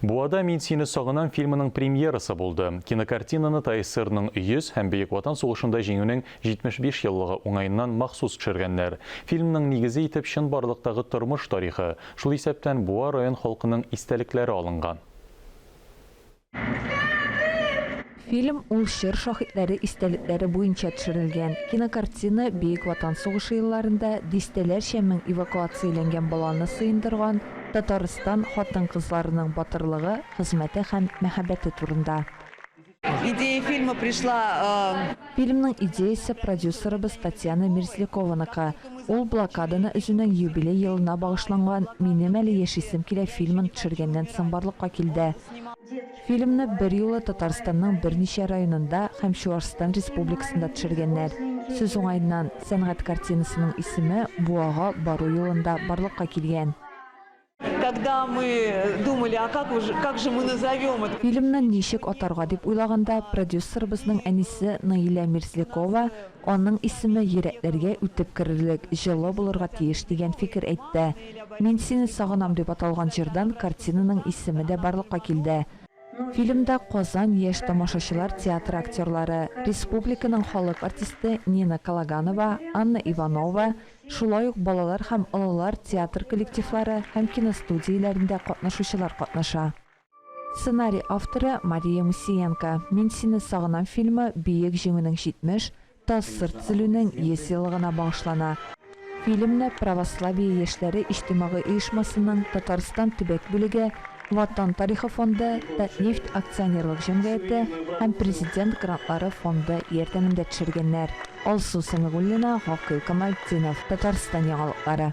Буада Мин сине сагынам фильмының премьерасы булды. Кинокартинаны ТАССРның 100 һәм Бөек Ватан сугышында җиңүнең 75 еллыгы уңаеннан махсус төшергәннәр. Фильмның нигезе итеп чынбарлыктагы тормыш тарихы, шул исәптән Буа район халкының истәлекләре алынган. Фильм ул чор шаһитләре истәлекләре буенча төшерелгән. Кинокартина Бөек Ватан сугышы елларында дистәләрчә мең эвакуацияләнгән баланы сыендырган Татарстан хатын-кызларының батырлыгы, хезмәте һәм мәхәббәте турында. Идея фильма пришла. Фильмның идеясе продюсерыбыз Татьяна Мерзлякованыкы. Ул блокаданы өзүнең юбилей елына багышланган Минем әле яшисем килә фильмын төшергәннән соң барлыкка килде. Фильмны берьюлы Татарстанның берничә районында һәм Чуашстан Республикасында төшергәннәр. Сүз уңаеннан, сәнгать картинасының исеме Буага бару юлында барлыкка килгән. Когда мы думали, а как уже, как же мы назовем это? Фильмны ничек атарга дип уйлаганда, продюсерыбызның әнисе Наилә Мерзлякова аның исеме йөрәкләргә үтеп керерлек, җылы булырга тиеш дигән фикер әйтте. Мин сине сагынам дип аталган җырдан картинаның исеме дә барлыкка килде. Фильмда Казан яшь тамашачылар театры актерлары, республиканың халык артисты Нина Калаганова, Анна Иванова, Шулай ук балалар һәм олылар театр коллективлары һәм киностудияләрендә катнашучылар катнаша. Сценарий авторы, Мария Мусиенко. Мин сине сагынам фильмы Бөек Җиңүнең 70, ТАССР төзелүнең 100 еллыгына багышлана. Фильмны Православие яшьләре иҗтимагый оешмасының Татарстан төбәк бүлеге, Ватан тарихы фонды, Татнефть акционерлык җәмгыяте һәм Президент грантлары фонды ярдәмендә төшергәннәр. Алсу Сәмигуллина, Гакыйл Камалтдинов, Татарстан яңалыклары.